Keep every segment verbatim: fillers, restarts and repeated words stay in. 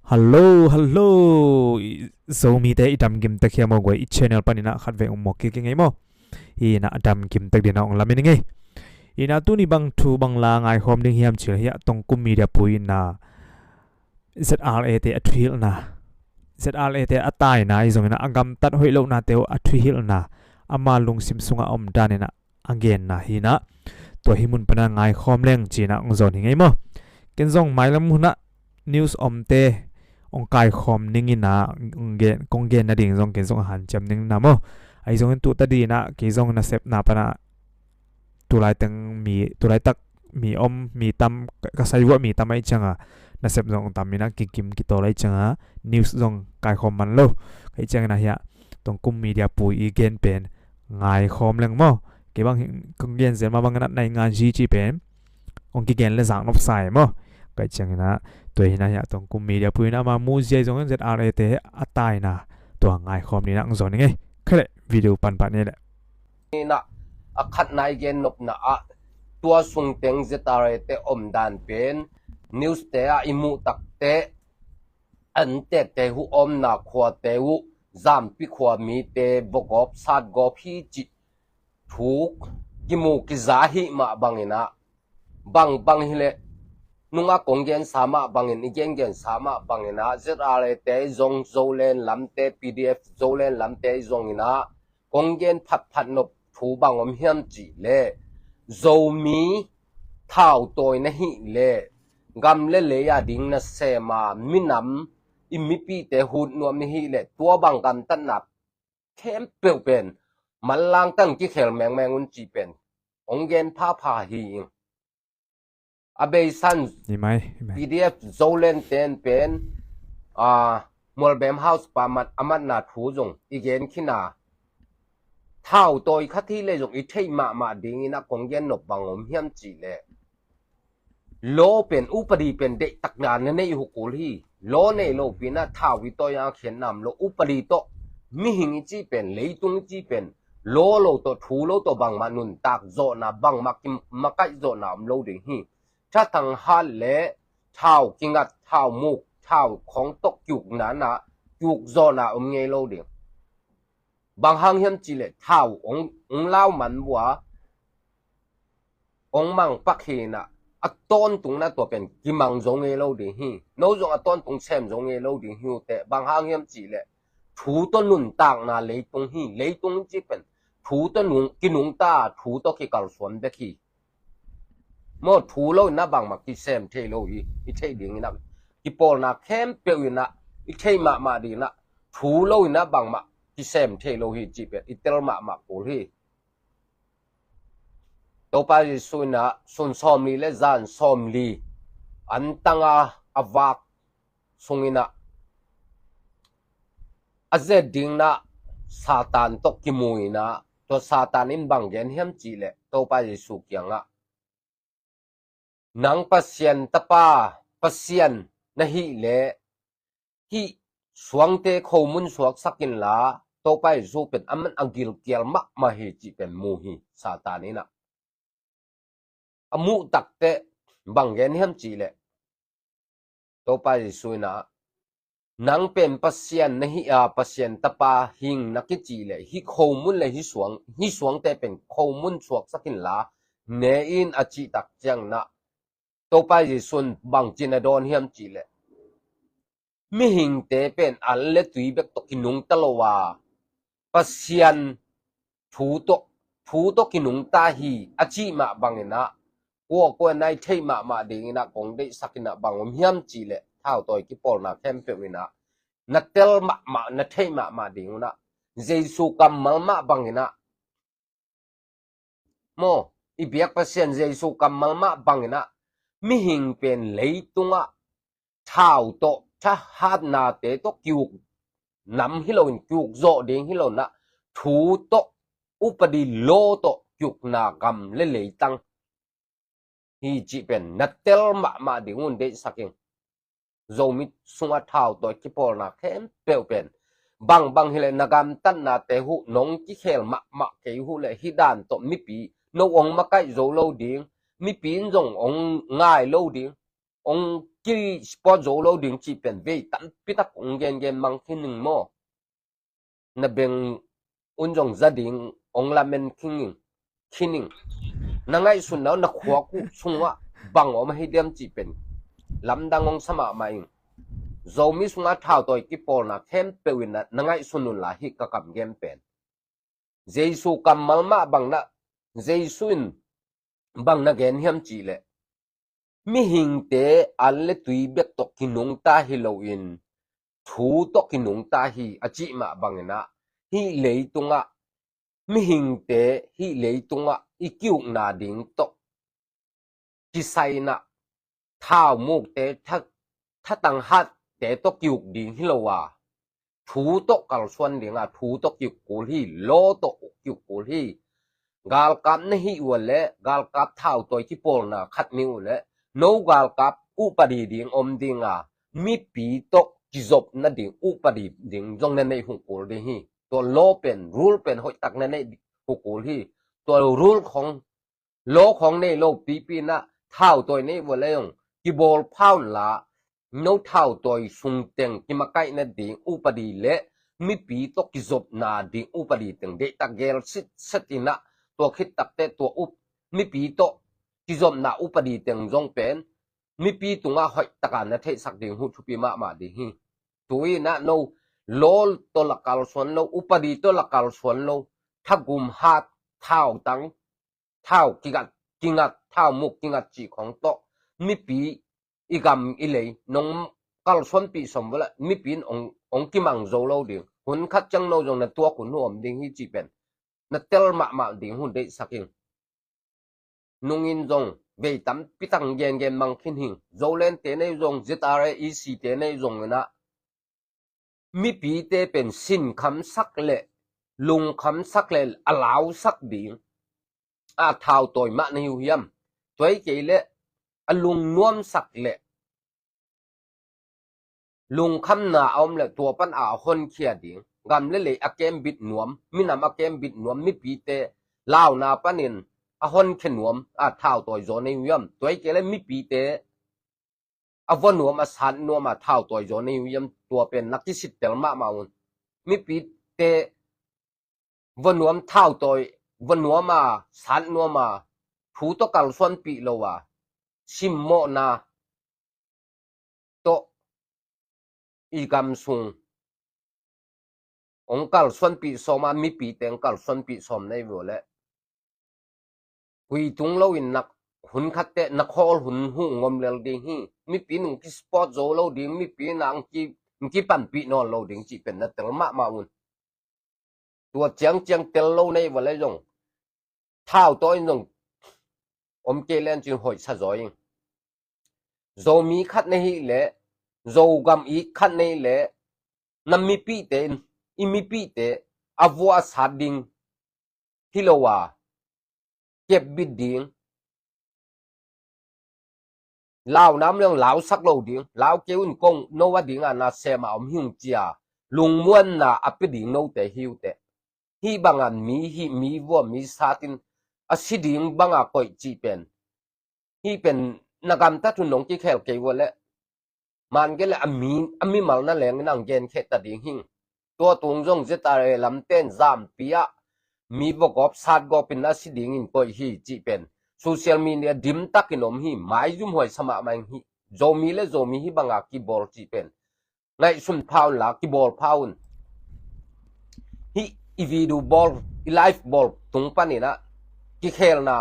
Hallo, hallo. I Zomite i damkim tek hiam aw guai, i channel panin ah khatvei ong muak kik ing ei maw. Hi-in ah damkim tek dingin ah ong lamen ing ei. Hi-in ah tuni bang thu bang la ngaikhawm ding hiam cih leh, hiah Tongkum Media pui-in ah Z R A te a thuhilhna, Z R A te a taina, ahi zongin ah a gamtat hoih lohnate uh a thuhilhna, ama lungsim sungah a om danin ah a genna hi-in ah, tua hih mun panin ah ngaikhawm leng ci-in ah ong zawn hi ing ei maw. Ken zong mailam hun ah news omte ong kaikhawm ning in ah, ong gen, kong gen nading zong ken zong a hanciam ning in ah maw. Ahi zongin tu tadin ah kei zong nasepna pan ah tu laiteng mi, tu laitak mi om, mi tam, ka, ka sai vuah mi tam ahih ciangin ah nasep zong tam in ah kikim kitawl ahih ciangin ah news zong kaikhawm man lo. Ahih ciangin ah hiah Tongkum Media pui i gen pen ngaikhawm leng maw. Kei bang hi, kong gen zel mah bangin ah naingan zi cih pen ong kigen leh zak nopsa ei maw. Ahih ciangin ah tua hi-in ah hiah Tongkum Media pui-in ah ama mu zia, ahi zongin Z R A te a taina, tua ngaikhawm dingin ah ong zawn ing ei. Kha leh video pan pah ni leh. Ni-in ah a khatna i gen nopna ah tua sungteng Z R A te omdan pen news te ah i muh takteh, antekte uh omna khuate uh, Zampi khua mite vawgawp satgawp hi cih thu kimu kiza ahih mah bangin ah, bangbang hi leh nungah kong gensa mah bangin, i gengensa mah bangin ah, Z R A te zong, Zoland lamte, P D F Zoland lamte zongin ah kong gen phatphat nop thu bang om hiam cih leh, Zomi thautawi na hih leh, gam leh lei a ding nasem a, minam, i mipite hut nuam na hih leh, tua bang gamtatna khempeuh pen manlang tan kikhel mengmeng un cih pen ong gen phapha hi ing. A beisan, hi mai, hi mai. P D F Zoland ten pen, a, Mualbem House pa mat, a matna thu zong i gen khin a, thautawi khat hi leh zong i theih mahmah dingin ah kong gen nop bang om hiam cih leh, law pen, upadi pen deihtakna na neih uh kul hi. Law nei lopi-in ah thau i tawi a khiatna om lo. Upadi tawh mihing i cih pen, leitung i cih pen, law lo tawh, thu lo tawh bangmah nuntak zawhna, bangmah kimakaih zawhna om lo ding hi. Thatang hat leh thau kingat, thau muk, thau khong tawh kiukna, na kiuk zawhna om ngei lo ding. Bang hang hiam cih leh thau ong, ong lau man bua, ong mang pak hi-in ah, a tawntungna tua pen kimang zo ngei lo ding hi. No zong a tawntung sem zo ngei lo ding hi uh teh. Bang hang hiam cih leh thu tawh nuntakna leitung hi. Leitung i cih pen thu tawh nung, kinungta, thu tawh kikalsuan bek hi. Maw, thu lo-in ah bangmah kisem thei lo hi, i theih dingin ah. Kipawlna khempeuh in ah, i theih mahmah dingin ah, thu lo-in ah bangmah kisem thei lo hi cih pen i tel mahmah kul hi. Topa Jesu in ah sun sawmli leh zan sawmli antang a, a vak sungin ah a zet dingin ah Satan tawh kimu-in ah, tua Satan in bang gen hiam cih leh Topa Jesu kiangah, nang Pasian tapa, Pasian na hih leh hih suangte khomun suaksak inla, Topa Jesu pen aman a gilkial mahmah hi cih pen mu hi Satan in ah. A muh takteh bang gen hiam cih leh, Topa Jesu in ah, nang pen Pasian na hih a, Pasian tapa hing na kicih leh, hih khomun leh hih suang, hih suangte pen khomun suaksak inla ne in, a cih tak ciangin ah, Topa Jesu in bangci na dawn hiam cih leh, mihingte pen an leh tui bek tawh kinungta lo a, Pasian thu tawh, thu tawh kinungta hi, a cih mah bangin ah, kuakua in ah i theih mahmah dingin ah kong deihsak in ah bang om hiam cih leh, thautawi kipawlna khempeuh in ah na tel mahmah, na theih mahmah ding un ah, Jesu kammal mah bangin ah, maw, i biak Pasian Jesu kammal mah bangin ah, mihing pen leitungah thau tawh, thahatnate tawh kiuk nam hi loin, kiuk zawh ding hi lo-in ah, thu tawh, upadi law tawh kiukna gam leh leitang hi cih pen na tel mahmah ding un deihsak ing. Zomi sungah thautawi kipawlna khempeuh pen, bangbang hi leh na gamtatnate uh nong kikhel mahmah kei uh leh, hih dan tawh mipi, no ong makaih zo lo ding, mipi in zong ong ngai lo ding, ong ki-spot zo lo ding cih pen vei tampi tak ong gengen mang khin ning maw? Na beng un zong za ding ong lamen khin ning, khin ning. Na ngaihsun lo na khuak uh sungah bang om ahi diam cih pen lamdang ong sa mahmah ing. Zomi sungah thautawi kipawlna khempeuh in na, na ngaihsun un la hi ka kam gen pen. Jesu kammal mah bang na, Jesu in bang na gen hiam cih leh, mihingte an le tui bek tawh kinungta hi loin thu tawh kinungta hi a cih mah bangin ah, hih leitungah mihingte hih leitungah i kiukna ding tawh kisai in ah, thaumukte, tha, thatang hatte tawh kiuk ding hi lo a, thu tawh kalsuan ding a, thu tawh kiuk kul hi, law tawh kiuk kul hi. Galkap na hih uh leh, galkap thautawi kipawlna khat ni uh leh, no galkap upadi ding om ding a, mipi tawh kizopna ding upadi ding zong na neih uh kul ding hi. Tua law pen, rule pen hoihtak na neih uh kul hi. Tua rule khong, law khong nei lo pipi in ah, thautawi nei uh leh zong kibawl pha un la, no thautawi sungteng kimakaihna ding upadi le mipi tawh kizopna ding upadi teng deihtak gel sitset in ah, tua khit takteh tua up, mipi tawh kizopna upadi teng zong pen mipi tungah hoihtak a na theihsak ding uh thupi mahmah ding hi. Tu in ah no law tawh la kalsuan lo, upadi tawh la kalsuan lo, thagum hat, thautang, thau kingat, kingat, thaumuk kingat cih khong tawh mipi, i gam i lei nong kalsuanpih sawm uh leh mipi in ong, ong kimang zo lo ding. Hun khat ciang no zong na tuak hun uh om ding hi cih pen na tel mahmah ding uh deihsak ing. Nung in zong vei tampi tak gengen mang khin hi. Zolandte nei uh zong, Z R A, E C te nei uh zong in ah, mipite pen sinkhamsak le lungkhamsak le a lausak ding a thautawi mah na hi uh hiam? Tua hi kei leh a lungnuamsak le lungkhamna a om le tua pan a honkhia ding, gam le lei a kembit nuam, minam a kembit nuam, mipite launa panin a honkhia nuam a thautawi zaw na hi uh hiam? Tua hi kei leh mipite a vua nuam a sat nuam a thautawi zaw na hi uh hiam? Tua pen na kisittel mahmah un. Mipite vua nuam thautawi, vua nuam a sat nuam a thu tawh kalsuanpih lo a, simmawhna tawh i gam sung ong kalsuanpih sawm a, mipite ong kalsuanpih sawm na hi uh leh, khui tung loin nak hun khatteh na khawl hun uh ngom lel ding hi. Mipi in ong ki-spot zo lo ding, mipi in ah ong ki, ong kipanpih nawn lo ding cih pen na tel mahmah un. Tua ciangciang tel lo na hi uh leh zong thautawi in zong om kei leh cin hoihsa zaw ing. Zomi khat na hih leh, Zogam it khat na hih leh, na mipihte in, i mipihte a vua a sat ding hi lo a, kepbit ding, launa om leng lausak lo ding, lau kei un kong, no a ding a nasem a om hi ung ci a, lungmuanna a pia ding note hi uh teh. Hih bang a mi hih, mi vua, mi sat in a si ding bang a koih cih pen, hih pen na gamtat hun nong kikhel kei uh leh, man kei leh a mi, a mimal na leng in ang genkhiat ta ding hing. Tua tung zong Z R A lamten zampi ah mi vua gawp sat gawp in a si dingin koih hi cih pen social media dim takin om hi. Maizum huai sa mahmah ing hi. Zomi le Zomi hih bang a kibawl cih pen ngaihsun pha un la, kibawl pha un. Hih i video bawl, i live bawl tung panin ah kikhelna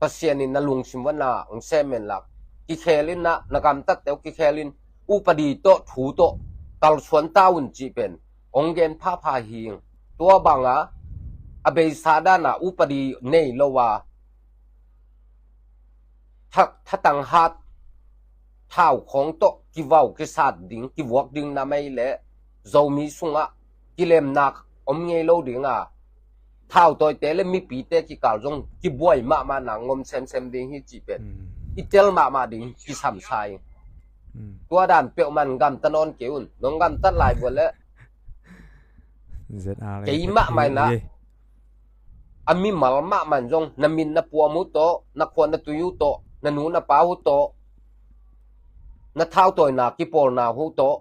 Pasian in na lungsim uah na ong sem en la, kikhel in ah, na gamtatte uh kikhel in, upadi tawh, thu tawh kalsuan ta un cih pen ong gen phapha hi ing. Tua bang a, a beisa dan a upadi nei lo a, tha, thatang hat, thau khawng tawh kivau kisat ding, kivuak ding na mai leh, Zomi sungah kilemna om ngei lo ding a, thautawite le mipite kikal zong kibuai mahmah na ngom semsem ding hi cih pen, mm, i tel mahmah ding kisam sa ing. Mm. Tua dan peuhmah gamta nawn kei un. Nong gamtat lai uh leh, Z R A kei mahmah in ah, a mimal mahmah in zong, na min na puam uh tawh, na khua na tui uh tawh, na nu na pa uh tawh, na thautawina kipawlna uh tawh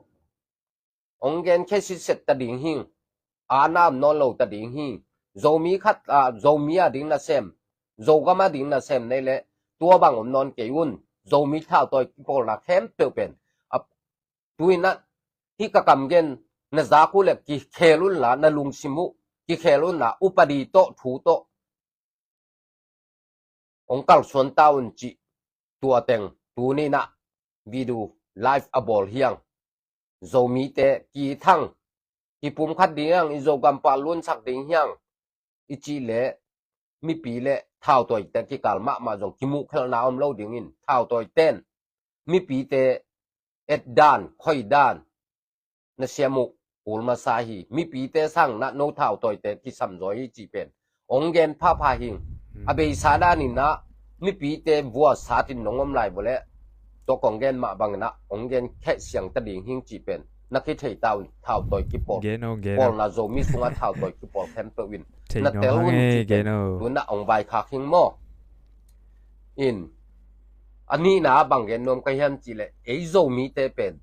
hong gen khia sitset ta ding hi. Aana om nawn lo ta ding hi. Zomi khat, a, Zomi a ding nasem, Zogam a ding nasem nei leh tua bang om nawn kei un. Zomi thautawi kipawlna khempeuh pen, a, tu-in ah hih ka kam gen na zak uh leh kikhel unla, na lungsim uh kikhel unla, upadi tawh, thu tawh hong kalsuan ta un cih tua teng tuni-in ah video live a bawl hi hang. Zomite ki-it hang, kipumkhat ding hi hang, i Zogam pal lunsak ding hi hang i cih leh mipi leh thautawite kikal mahmah zong kimuhkhelhna om lo dingin, thautawite in mipite et dan, khoi dan, na siam uh kul masa hi. Mipite sang na no thautawite kisam zaw hi cih pen hong gen phapha hi. Hmm. A beisa danin ah mipite vua satin nong om lai vua leh tua kong gen mah bangin ah hong gen kheh siang ta ding hi cih pen na kithei ta un. Thautawi kipawl, gen o, gen o. Pawlna Zomi sungah thautawi kipawl khempeuh in thei na tel un cih pen tu-in ah hong vaikhak hi maw. In, a nihna bang gen nuam ka hiam cih leh, ei Zomite pen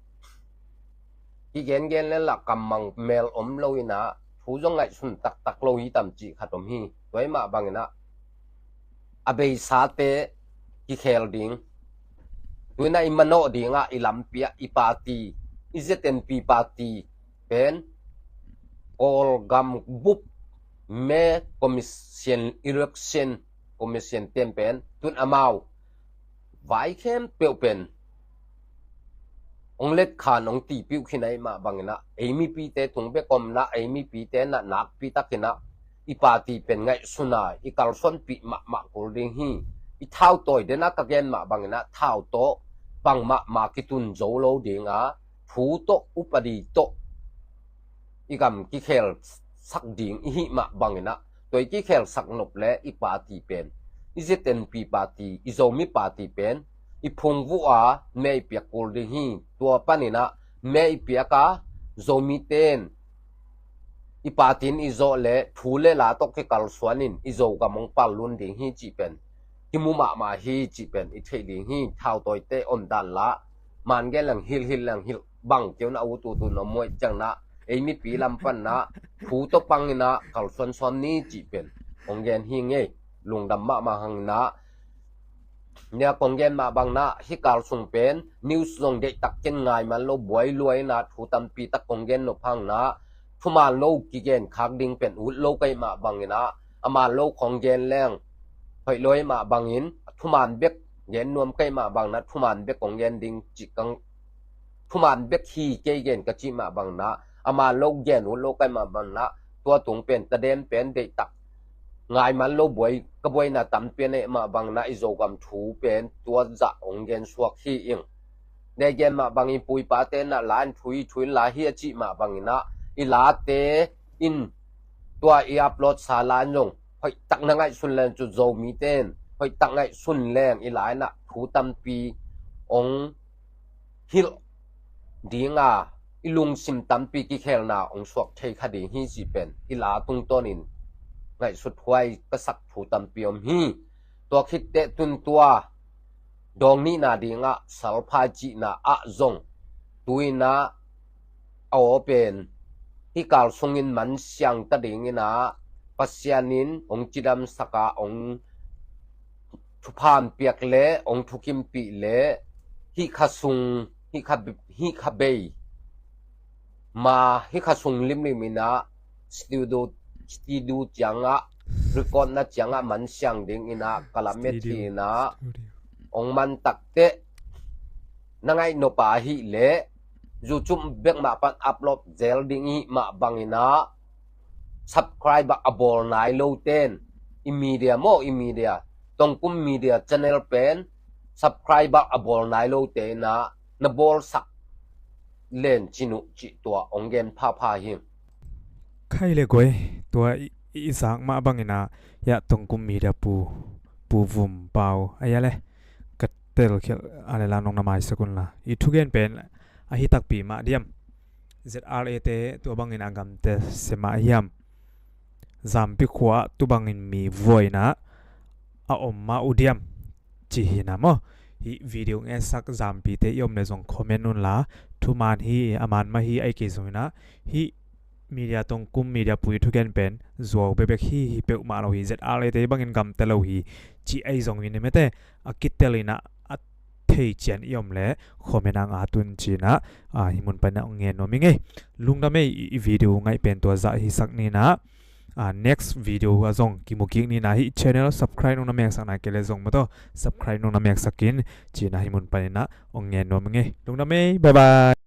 kigengen leh lah kammang mel om lo-in ah thu zong ngaihsun taktak lo hi tam cih khat om hi. Tua ahih mah bangin ah a beisate kikhel ding, tu-in ah i manawh dingah i lampi ah i party, i Z N P party pen Kawlgam bup me commission, election commission ten pen tu-in amau vai khempeuh pen hong letkhan, hong tipiuh khin ahih mah bangin ah ei mipite tung bek omna, ei mipite in ah nakpi takin ah i party pen ngaihsun a i kalsuanpih mahmah kul ding hi. I thautawi den ah ka gen mah bangin ah thau tawh bang mahmah kitun zo lo ding a, thu tawh upadi tawh i gam kikhelsak ding i hih mah bangin ah tua i kikhelsak nop leh i party pen, i Z N P party, i Zomi party pen i phungvuh a mei piak kul ding hi. Tua panin ah mei piak a, Zomite in i party in i zawh leh thu leh la tawh kikalsuanin i Zogam hong pal lun ding hi cih pen kimu mahmah hi cih pen i theih ding hi. Thautawite om dan lah man gen leng hilh, hilh leng hilh, bang keu na ut ut un om muai ciangin ah ei mipi lam panin ah thu tawh pangin ah kalsuan sawm ni cih pen hong gen hi ing ei. Lungdam mahmah hang in ah, nia kong gen mah bangin ah hih kal sung pen news zong deihtak ken ngai man lo, buai lua in ah thu tampi tak kong gen nop hang in ah, thuman lo kigen khak ding pen ut lo ka hih mah bangin ah, a man lo kong gen leng hoih lo ahih mah bangin, thuman bek gen nuam ka hih mah bangin ah thuman bek kong gen ding cih kang, thuman bek hi kei gen ka cih mah bangin ah, a man lo gen ut lo ka hih mah bangin ah, tua tung pen tadem pen deihtak ngai man lo, buai, ka buaina tampi a neih mah bangin ah i Zogam thu pen tua zah hong gen suak hi ing. Nei gen mah bangin pu i pate in ah la in thu hi, thu in la hi a cih mah bangin ah i late in, tua i upload sa la in zong hoihtak na ngaihsun leng, cu Zomite in hoihtak ngaihsun leng i la in ah thu tampi hong hilh ding a, i lungsim tampi kikhelna hong suak thei kha ding hi cih pen i la tungtawnin ngaihsut huai ka sak thu tampi om hi. Tua khit teh tun tua dawng nihna dingah salphai cihna ah zong tu-in ah a aw pen hih kal sungin man siang ta dingin ah Pasian in hong cidamsak a, hong thupha hong piak leh hong thukimpih leh hih kha sung, hih kha, hih kha bei ma, hih kha sung limlim in ah studio, studio ciangah, record na ciangah man siang dingin ah ka lamet hi in ah, hong man tak teh na ngaih nop a hih leh YouTube bek mah pan upload zel ding i hih mah bangin ah, subscriber a bawl nai lote in, i media maw, i media, Tongkum Media channel pen subscriber a bawl nai lote in ah na bawlsak len cin uh cih tua hong gen phapha hi. Khai le guai, tua i, i zak mah bangin ah, hiah Tongkum Media pu, pu Vum Pau, a hia le ka telkhialh a le la nong na maisak unla. I thugen pen ahi takpi mah diam? Z R A te tua bangin a gamte se mah hiam? Zampi khua tu bangin mi vuaina a om mah uh diam? Ci hi na maw? hih video ngetsak zampite i om le zong comment un la, thuman hi, aman mah hi, ahih kei zongin ah hih media tong kum media pui thugen pen zuau bekbek hi, hi peuhmah lo hi, Z R A te bangin gamta lo hi, ci ahi zongin mete a kitel in ah a thei cian i om le comment ah ngat un ci-in ah, ah, hih mun panin ah hong ngen nuam ing ei. Lungdam ei, i, i video ngaih pen tua zah hisak ni in ah, ah, next video ah zong kimu kik ni in ah, hih channel subscribe nong na meksak na kei le zong maw tawh subscribe nong na meksak in ci-in ah hih mun panin ah hong ngen nuam ing ei. Lungdam ei, bye bye.